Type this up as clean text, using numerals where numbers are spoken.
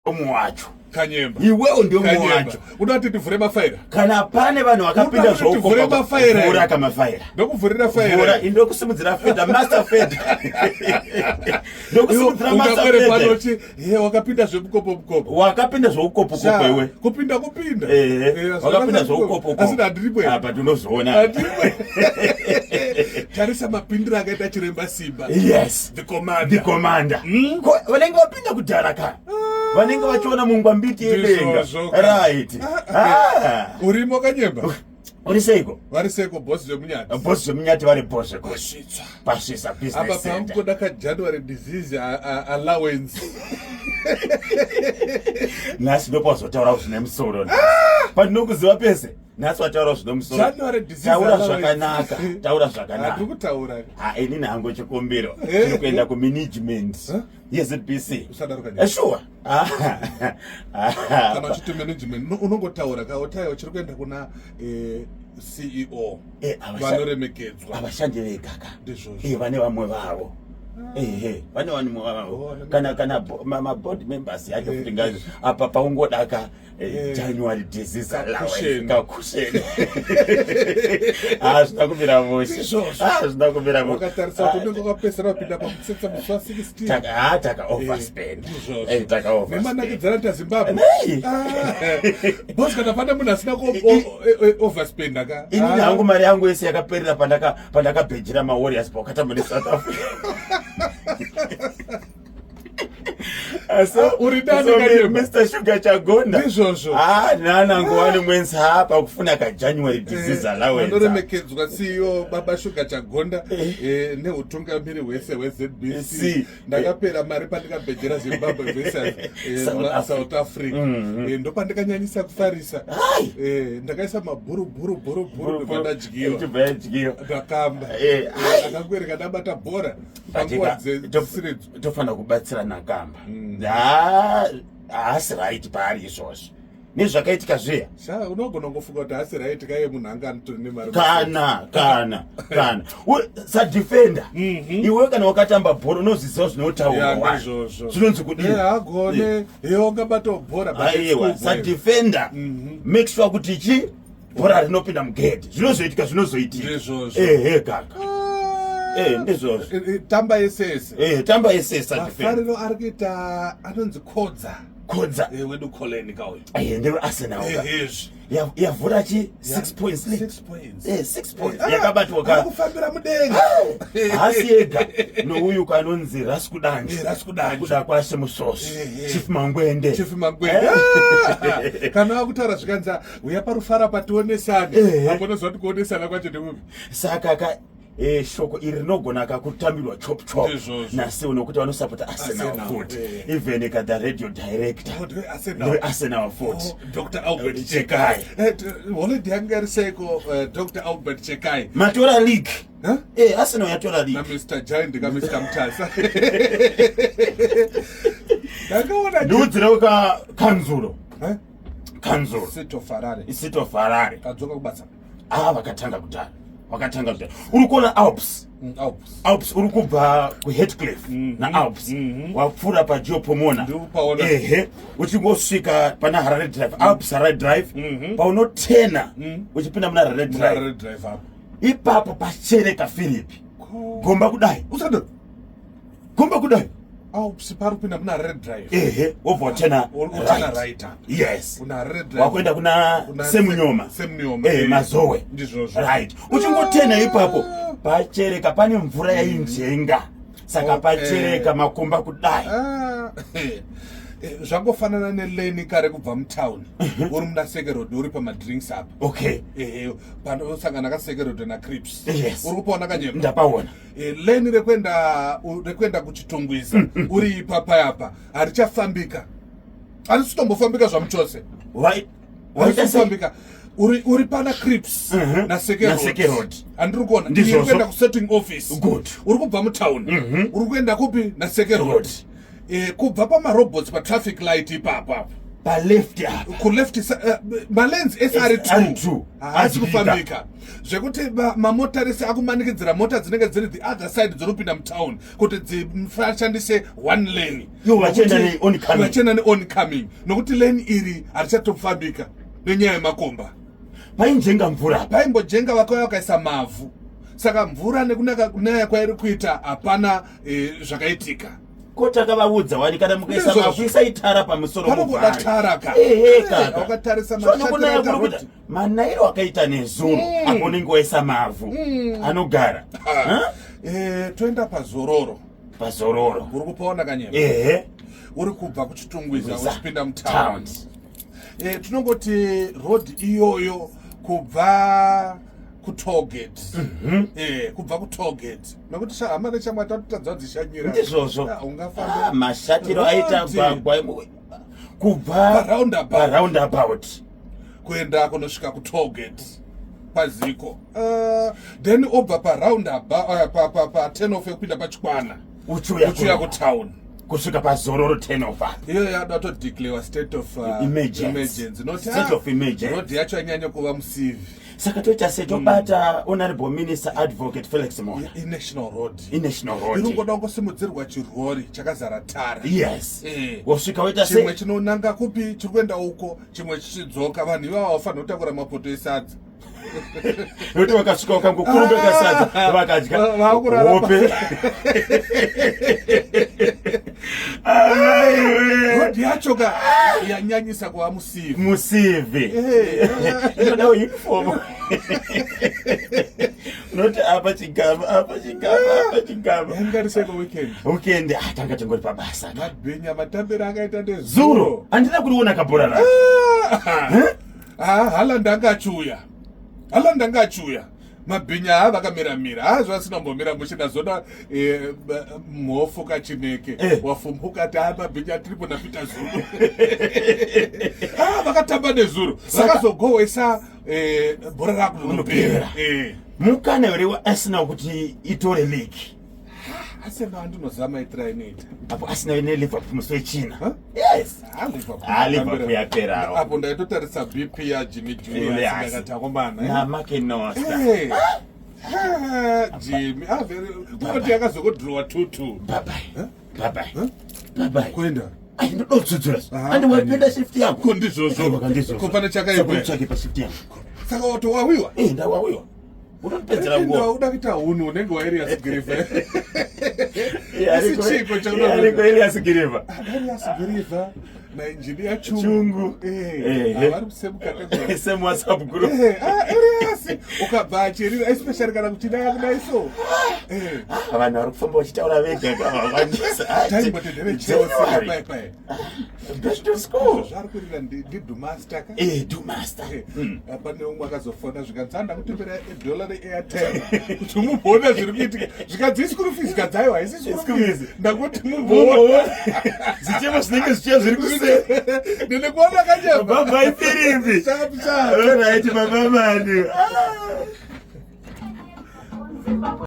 Umwe wacho Kanyemba. Iwewo ndiwe mumwe wacho. Unoda kuti ndivhure mafaira? Kana pane vanhu vakapinda zvoukovhure mafaira. Vhura kamafaira. Ndokuvhurira faira. Vhura ndokusimudzira fedha master fedha. Ndokusimudzira master fedha. Pano chi he wakapinda zvemukopo mukopo. Wakapinda zveukopo kopo iwe. Kupinda kupinda. Eh. eh wakapinda zveukopo kopo. Asi ndiripo. Apa tinozoona. Andiripo. Tarisa mapindiro akaita chiremba Simba. Yes. The commander. The commander. Hmm? Ko vanenge vapinda kudhara ka. Ah. Vanenge vachiona mungwa mbiti yedenga. Right. Ah, ah. Urimo kanyemba. Uri seiko? Vari seiko boss zvemunyati? Boss zvemunyati vari boss zveko. Pasvitswa. Pasvitsa business center. Apa pangoda ka January disease allowance. Nhasi ndopazotaura zvine musoro. Pandinokuziva pese. Nhasi wataura zvine musoro. Taura zvakanaka. Taura zvakanaka. Ndiri kutaura. Ha inini hangu chikumbiro. Eh. Tiri kuenda ku management. YeZBC. Usadaro kanyemba. Eh, sure. Kana uchiti management unongotaura ka otayo uchiri kuenda kuna eh, CEO. Eh, vanoremekedzwa. Havashandi vega ka. Ndizvozvo. Eh, vane vamwe vavo. Ehe, vane vamwe vavo. Oh, Kana kana ma board members yacho futi ngazi apa paungodaka Eh, eh. January disease allowance kakusheni hazvina kumira mushe hazvina kumira mushe wakatarisa kuti unenge wakapesera wapinda pakutsetsa musi wa 16 taka ha taka overspend eh taka overspend nemanakidzana ta Zimbabwe ah, boss kana pane munhu asina ku overspend aka ini hangu mari yangu yese yakaperera pandaka pandakabhejera ma Warriors pakatamba ne South Africa. Ah, uri nani kanyemba Mr Sugar Chagonda ndizvozvo ah nana ngowani mwenzi hapa kufuna ka January disease eh, allowance anoremekedzwa CEO baba Sugar Chagonda eh. eh neutungamiri hwese hweZBC ndakapera mari pandikabhejera Zimbabwe versus eh, South Africa mm -hmm. ndopandikanyanyisa kufarisa ndakaisa mabhuru bhuru bhuru bhuru ndobva ndadyiwa ndakamba akangwereka ndabata bhora panguva dzesiridzo tofanira kubatsira nakamba mm. haasi right paari izvozvo nezvakaitika zviya sha unogona kungofunga kuti haasi right kaiye munhu anga anotori nemari kana kana kana sadefender mm -hmm. iwe kana wakatamba bhora unoziziva zvinotaurwa zvinonzi kudii hagone iwe ungabatawo bhora aiwa sadefender mm -hmm. make sure kuti chi bhora rinopinda mugedhi zvinozoitika zvinozoitika ehe kaka ah. eh, ndizvozvo eh, eh, tamba yesese eh tamba yesese mafariro ari kuita anonzi kodza kodza eh wedu koleni kauyu eh ndewe arsenal ka yavhura chi 6 points 6 points eh 6 points ah, yakabatwa ka kufambira mudenga hasi ega nouyu kanonzi Raskudanje eh, Raskudanje kuda kwashe musoso Chief Mangwende Chief Mangwende ah, kana akutaura zvikanzi uya parufara pationesane eh. apo unoziva kuti kuonesana kwacho ndekupi saka ka eh, shoko iri rinogona kakutambirwa chop chop nasiwo nokuti vanosapota arsenal futi eh. even ka the radio director oh, ndewearsenal futi oh, dr albert chekai holiday yanga iri seiko dr albert chekai matora league Huh? Eh, Arsenal yatora league. Na Mr. Giant ka Mr. Mutasa. Ndakaona ndiudzirewo ka kanzuro. Eh? Kanzuro. City of Harare. City of Harare. Kadzoka kubasa. Ah, vakatanga kudhara. Vakatanga kudhara. Uri kuona Alps. Mm, Alps. Alps uri kubva kuHeathcliff mm -hmm. na Alps. Mm -hmm. Wapfuura paGeo Pomona. Ndikupaona. Ehe. Uchingosvika pana Harare Drive. Mm. Alps Harare Drive. Mm -hmm. Paunotena mm. uchipinda muna Harare Drive. Harare Drive apo. Ipapo pachereka Philip. Gomba kudai. Usada. Gomba kudai. Alps pari kupinda muna Harare Drive. Ehe, wobva watena right. right. Yes. Kuna Harare Drive. Wakuenda kuna Semunyoma. Semunyoma. Eh, Mazowe. Ndizvozvo. Right. Uchingotena ipapo pachereka pane mvura yainjenga. Saka Okay. pachereka makomba kudai. Ah, eh, zvangofanana neleni kare kubva mutown uri muna sekerod uri pamadrinks apa Okay. ehe panosangana kasekerod nacrips Yes. uri kupaona kanyemba Ndapaona. Eh, leni rekuenda rekuenda kuchitungwiza mm, uri ipapa apa harichafambika harisi kutombofambika zvamuchose harisi uri, uri pana crips nasekerod handiri kuona uri kuenda kusetting office Good. uri kubva mutown mm -hmm. uri kuenda kupi nasekerod e, kubva pamarobots patraffic light ipapa apo. Paleft apa, kuleft, malanes ese ari 2 haasi kufambika, zvekuti mamotarisi akumanikidzira mota dzinenge dziri the other side dzinopinda mutown kuti dzishandise one lane. Ivo vachienda neoncoming. Vachienda neoncoming, nokuti lane iri harichatofambika nenyaya yemakomba. Painjenga mvura. Paimbojenga, vakauya vakaisa mavhu, saka mvura nekunaka kunaya kwairi kuita hapana zvakaitika. Ko takavaudza wani, kana mukaisa Ndizvozvo. mavhu, isai tara pamusoro. Panobuda muvhari. tara ka. Ehe, kaka. Wakatarisa So, nokunaya mashatiro kuri kuita manayiro akaita nezuro, apo unenge waisa mavhu anogara. Huh? Toenda paZororo. PaZororo. Uri kupaona, Kanyema? Ehe. Uri kubva kuChitungwiza Ngwiza. uchipinda mutown. Towns. Tinongoti road iyoyo kubva kutollgate, kubva kutollgate, nokuti hama nechamwa tatotadza kudzishanyira. Ndizvozvo. Ah, ungafamba Ah, mashatiro aita Road. gwagwa kubva Paroundabout. Paroundabout. Kuenda kunosvika kutollgate paziko, then obva paroundabout, pa turn off yekupinda paChikwana, uchiuya uchiuya kutown, kusvika paZororo turn off. Iyo yada kutodeclarewa state of Emergency. emergency. Not, State of emergency. Road yacho yanyanya kuva musivi. Saka toita se tobata Honorable Minister Advocate Felix Mona. Inational road. Inational road. Inongoda kungosimudzirwa chirori chakazara tara. Yes. Wosvika woita Chimwe se chinonanga kupi, chiri kuenda uko, chimwe chichidzoka. Vanhu ivava vafanira kutakura mapoto esadza. Nokuti vakasvika vakangokurunga kasadza vakadya, Vakurara hope. Aiwe. Road yacho ka yanyanyisa kuva musivi. Musivi. Inodawo uniform, unoti apa chigaba, apa chigaba, apa chigaba. Yangariseko weekend? Weekend, ah, tanga tingori pabasa. Mabhinya matambiro akaita Zuro ndezuro. Handina kuriona kabhora racho. Ah, Haaland anga achiuya, Haaland anga achiuya. Mabhinya haa vakamiramira, haa zvasina kumbomira mushe. Ndazona mhofu kachineke wafumbuka ati haa mabhinya tiripo naPeter Zulu. Ah, vakatamba nezuro, vakazogohwesa bhora rakunopera. Mukana here waArsenal kuti itore league? Arsenal andinoziva maitiro ainoita. Apo Arsenal neLiverpool musi weChina. Huh? Yes. Ah, Liverpool. Ah, Liverpool yaperawo. Apo ndaitotarisa BP yaJimmy Julius. Julius. Ndakati akomana. NaMakenosta. Ah, Jimmy, ah, very kungoti yakazokodhirowa 2-2. Bye bye, bye bye. Kuenda. Ai, ndoda kudzudzura. Aha, Andi wapinda shift yangu. Ko ndizvozvo. Aiwa, ndizvozvo. Ko pane chakaipa? Saka utsvake pashift yangu. Saka watowawiwa? Eh, ndawawiwa, unondipedzera nguva. Uda kuita hunhu unenge waElias Giriva. Asi chiko Ariko Elias Giriva. Elias Giriva nainjiniya Chungu. Chungu. Vari kusame category. Same WhatsApp group. Ah, Elias ukabva achirira, especially kana kuchinaya kudai so. Ah, vanhu vari kufamba vachitaura vega kavawandisa. Taimbotendere Chelsea pai pai. Back to school. Zvari kurira ndiDumaster ka. Dumaster. Pane umwe akazofona zvikanzi anda kutembera dollar reairtime kuti mumboona zviri kuitika, zvikanzi ischool fees, zvikanzi aiwa, haisi school fees, ndakuti mumboona Zvichemo zvinenge zvichiya zviri kuseri. Ndine kuona kanyama. Bye bye, Firimbi. Sharp sharp. Alright, baba mani. Zimbabwe.